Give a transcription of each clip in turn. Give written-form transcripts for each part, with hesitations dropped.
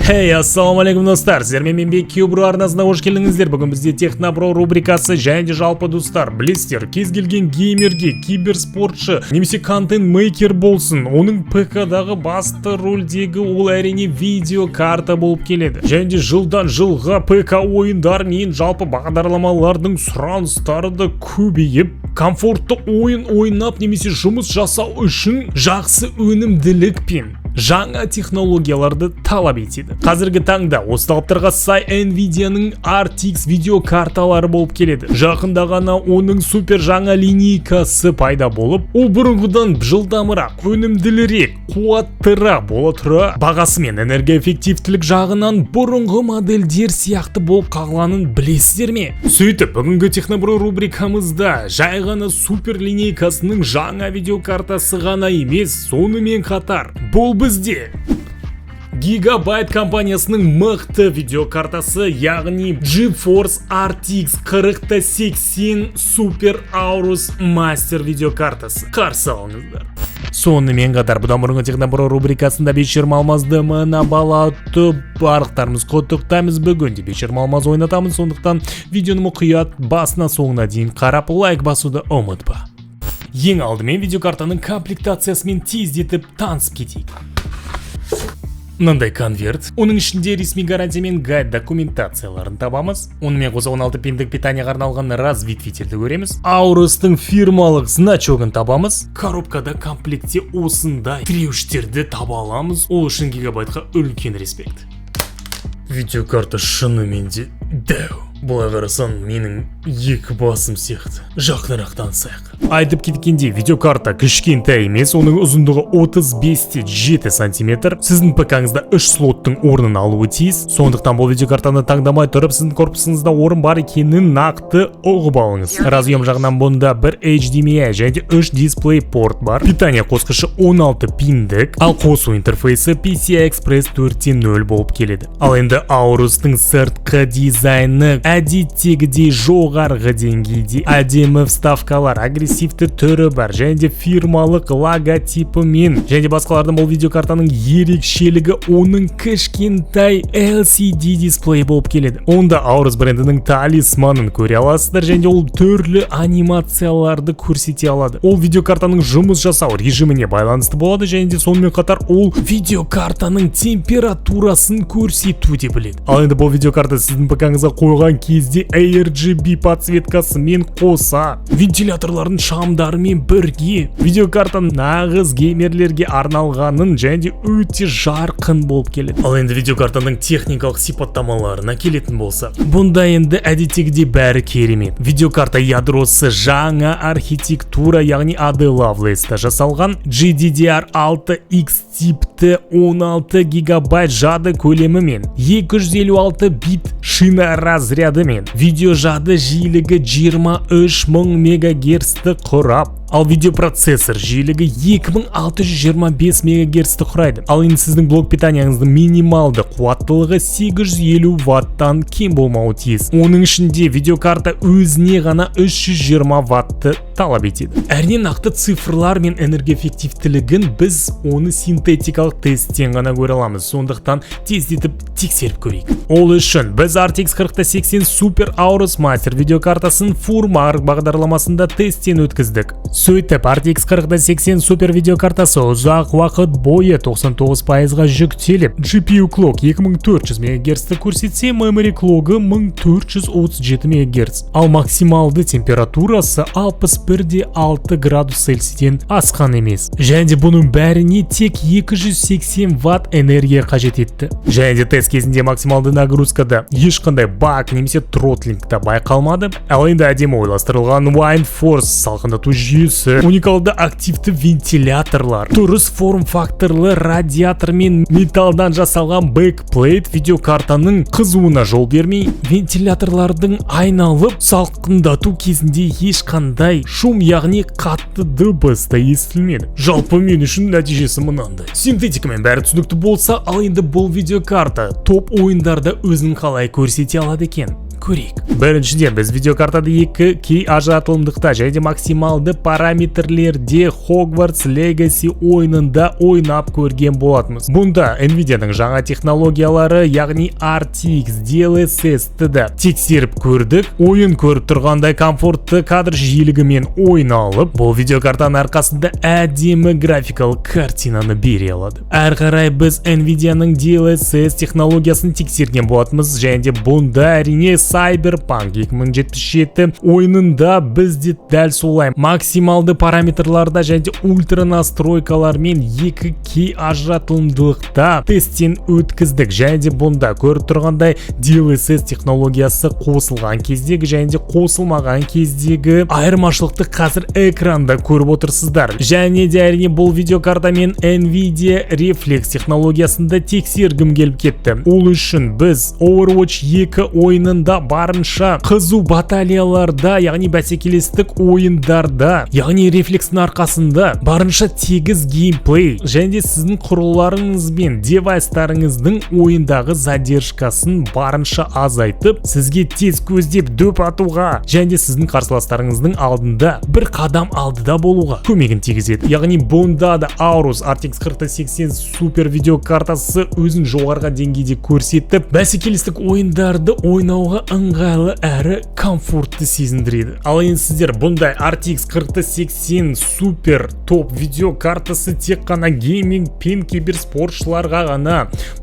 Хей, ассалаумағалейкум, достар! Сіздермен мен, Бек Кюбро арнасына қош келдіңіздер. Бүгін бізде Технобро рубрикасы. Және де жалпы, достар, білесіздер, кез келген геймерге, киберспортшы немесе контент мейкер болсын, оның ПК-дағы басты рөлдегі ол, әрине, видеокарта болып келеді. Және де жылдан жылға ПК ойындар мен жалпы бағдарламалардың сұраныстары да көбейіп, комфортты ойын ойнап немесе жұмыс жасау үшін жақсы өнімділік пен жаңа технологияларды талап етеді. Қазіргі таңда осы талаптарға сай Nvidia-ның RTX видеокарталары болып келеді. Жақында ғана оның супер жаңа линейкасы пайда болып, ол бұрынғыдан жылдамырақ, өнімділірек, қуаттырақ бола тұра, бағасы мен энергоэффективтілік жағынан бұрынғы модельдер сияқты болып қалғанын білесіздер ме? Сөйтіп, бүгінгі Технобро рубрикамызда жай ғана супер линейкасының жаңа видеокартасы ғана емес, сонымен қатар бұл бізде Gigabyte компаниясының мықты видеокартасы, яғни GeForce RTX 4080 Super Aorus Master видеокартасы. Қарсы алыңыздар. Сонымен қатар бұдан бұрынғы Технобро рубрикасында 520 алмазды мына бала ұтып, барлықтарымыз құттықтаймыз. Бүгін де 520 алмаз ойнатамыз, сондықтан видеоны мұқият басына соңына дейін қарап, лайк басуды ұмытпа. Ең алдымен видеокартаның комплектациясымен тездетіп танысып кетейік. Мынандай конверт, оның ішінде ресми гарантия мен гайд документацияларын табамыз. Онымен қоса 16 пиндік питанияға арналған разветвительді көреміз. Аурустың фирмалық значогын табамыз. Коробкада комплектте осындай тіреуіштерді таба аламыз. Ол үшін Гигабайтқа үлкен респект. Видеокарта шынымен де дәу. Былай қарасаң, менің екі басым сияқты. Жақынырақ танысайық. Айтып кеткендей, видеокарта кішкентай емес, оның ұзындығы 35,7 сантиметр. Сіздің ПК-ңызда 3 слоттың орнын алуы тиіс. Сондықтан бұл видеокартаны таңдамай тұрып, сіздің корпусыңызда орын бар екенін нақты ұғып алыңыз. Разъем жағынан бұнда бір HDMI және де 3 дисплей порт бар. Питание қосқышы 16 пиндік, ал қосу интерфейсі PCI Express 4.0 болып келеді. Ал енді Aorus-тың сыртқы дизайны әдеттегідей жоғарғы деңгейде, әдемі вставкалар, агрессивті түрі бар және де фирмалық логотипімен және де басқалардың. Бұл видеокартаның ерекшелігі оның кішкентай LCD дисплей болып келеді. Онда Aorus брендінің талисманын көре аласыздар және де ол түрлі анимацияларды көрсете алады. Ол видеокартаның жұмыс жасау режиміне байланысты болады және де сонымен қатар ол видеокартаның температурасын көрсету де біледі. Ал енді бұл видеокарта сіздің ПК-ңызға қойған кезде RGB подсветкасымен қоса вентиляторлардың шамдарымен бірге видеокарта нағыз геймерлерге арналғанын және де өте жарқын болып келеді. Ал енді видеокартаның техникалық сипаттамаларына келетін болсақ, бұнда енді әдеттегідей бәрі керемет. Видеокарта ядросы жаңа архитектура, яғни Ada Lovelace-та жасалған GDDR6X типті 16 гигабайт жады көлемімен, 256 бит шина разрядымен, видео жады жиілігі 23 000 мегагерцті құрап, ал видеопроцессор жиілігі 2625 мегагерцті құрайды. Ал енді сіздің блок питанияңыздың минималды қуаттылығы 850 ваттан кем болмауы тиіс. Оның ішінде видеокарта өзіне ғана 320 ватты талап етеді. Әрине, нақты цифрлар мен энергоэффективтілігін біз оны синтетикалық тесттен ғана көре аламыз, сондықтан тездетіп тексеріп көрейік. Ол үшін біз RTX 4080 Super Aorus Master видеокартасын FurMark бағдарламасында тесттен өткіздік. Сөйтіп, RTX 4080 Super видеокартасы ұзақ уақыт бойы 99%-ға жүктеліп, GPU clock 2400 МГц көрсетсе, memory clock 1437 МГц, ал максималды температурасы 61,6 градус Цельсийден асқан емес. Және де бұның бәріне тек 280 ватт энергия қажет етті. Және де тест кезінде максималды нагрузкада ешқандай баг немесе тротлинг та байқалмады. Ал енді әдемі ойластырылған Windforce салқындату жүйесі, уникалды активті вентиляторлар, дұрыс форм-факторлы радиатор мен металдан жасалған бэкплейт видеокартаның қызуына жол бермей, вентиляторлардың айналып салқындату кезінде ешқандай шум, яғни қатты дыбыс та естілмеді. Жалпы, мен үшін нәтижесі мынандай. Синтетикамен бәрі түсінікті болса, ал енді бұл видеокарта топ ойындарда өзін қалай көрсете алады екен? Көрейік. Біріншіден, біз видеокартада 2K ажыратылымдықта және де максималды параметрлерде Hogwarts Legacy ойынында ойнап көрген болатынбыз. Бұнда Nvidia'ның жаңа технологиялары, яғни RTX, DLSS-ті да тексеріп көрдік. Ойын көріп тұрғандай комфортты кадр жиілігімен ойналып, бұл видеокартаның арқасында әдемі графикалық картинаны бере алады. Әрі қарай біз Nvidia'ның DLSS технологиясын тексерген болатынбыз және де бұнда, әрине, Cyberpunk 2077 ойынында біз де дәл солай максималды параметрларда және де ультра настройкалармен 2K ажыратылымдылықта тесттен өткіздік. Және де бұнда көріп тұрғандай DLSS технологиясы қосылған кездегі және де қосылмаған кездегі айырмашылықты қазір экранда көріп отырсыздар. Және де, әрине, бұл видеокартамен Nvidia Reflex технологиясын да тексергім келіп кетті. Ол үшін біз Overwatch 2 ойынында барынша қызу баталияларда, яғни бәсекелестік ойындарда, яғни рефлекстің арқасында барынша тегіс геймплей және де сіздің құрылғыларыңыз бен девайстарыңыздың ойындағы задержкасын барынша азайтып, сізге тез көздеп дөп атуға және де сіздің қарсыластарыңыздың алдында бір қадам алдыда болуға көмегін тигізеді. Яғни бұнда да Aorus RTX 4080 Super видеокартасы өзін жоғарғы деңгейде көрсетіп, бәсекелестік ойындарды ойнауға ыңғайлы әрі комфортты сезіндіреді. Ал енді сіздер бұндай RTX 4080 Super топ видеокартасы тек қана гейминг пен киберспортшыларға ғана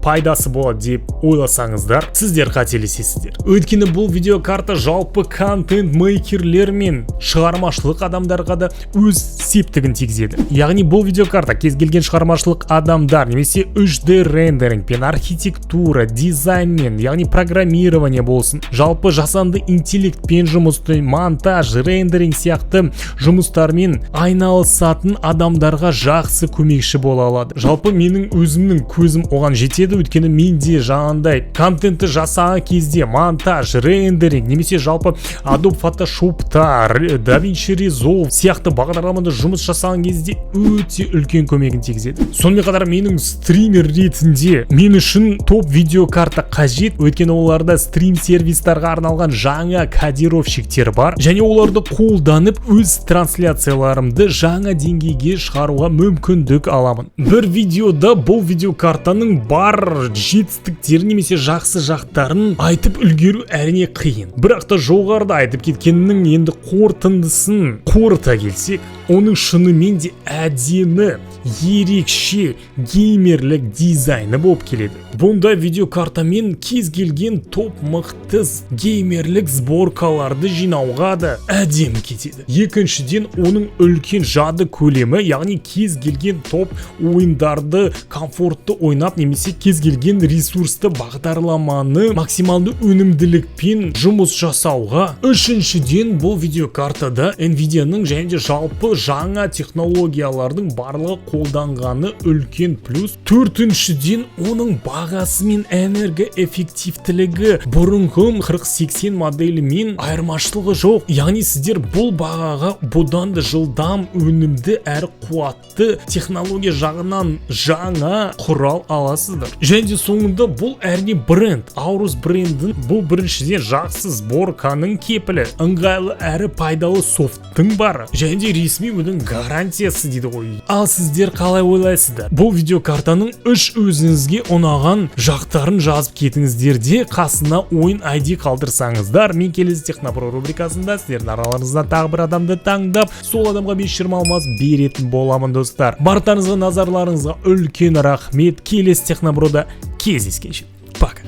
пайдасы болады деп ойласаңыздар, сіздер қателесесіздер. Өйткені бұл видеокарта жалпы контент мейкерлер мен шығармашылық адамдарға да өз септігін тигізеді. Яғни бұл видеокарта кез келген шығармашылық адамдар немесе 3D рендеринг пен архитектура, дизайнмен, яғни программирование болсын, жалпы жасанды интеллектпен жұмысты, монтаж, рендеринг сияқты жұмыстармен айналысатын адамдарға жақсы көмекші бола алады. Жалпы менің өзімнің көзім оған жетеді, өйткені менде жаңағындай контентті жасаған кезде монтаж, рендеринг немесе жалпы Adobe Photoshop'та, DaVinci Resolve сияқты бағдарламада жұмыс жасаған кезде өте үлкен көмегін тигізеді. Сонымен қатар менің стример ретінде мен үшін топ видеокарта қажет, өйткені оларда стрим сервистарға арналған жаңа кодировщиктер бар және оларды қолданып, өз трансляцияларымды жаңа деңгейге шығаруға мүмкіндік аламын. Бір видеода бұл видеокартаның бар жетістіктерін немесе жақсы жақтарын айтып үлгеру, әрине, қиын. Бірақ та жоғарыда айтып кеткеннің енді қорытындысын қорыта келсек, оның шынымен де әдемі, ерекше геймерлік дизайны болып келеді. Бұндай видеокартамен кез келген топ мықты геймерлік сборкаларды жинауға да әдемі кетеді. Екіншіден, оның үлкен жады көлемі, яғни кез келген топ ойындарды комфортты ойнап немесе кез келген ресурсты бағдарламаны максималды өнімділікпен жұмыс жасауға. Үшіншіден, бұл видеокартада Nvidia'ның және де жалпы жаңа технологиялардың барлығы қолданғаны үлкен плюс. Төртіншіден, оның бағасы мен энергоэффективтілігі бұрынғы 4080 моделімен айырмашылығы жоқ. Яғни сіздер бұл бағаға бұдан да жылдам, өнімді әрі қуатты, технология жағынан жаңа құрал аласыздар. Және де соңында бұл, әрине, бренд. Aorus брендін бұл біріншіден жақсы сборканың кепілі, ыңғайлы әрі пайдалы софттың бары және де ресми оның гарантиясы дейді ғой. Ал сіздер қалай ойлайсыздар? Бұл видеокартаның үш өзіңізге ұнаған жақтарын жазып кетіңіздер де, қасына ойын ID қалдырсаңыздар, мен келесі Технопро рубрикасында сіздердің араларыңыздан тағы бір адамды таңдап, сол адамға 520 алмаз беретін боламын. Достар, барлықтарыңызға, назарларыңызға үлкен рахмет. Келесі Технопрода кездескенше, пока.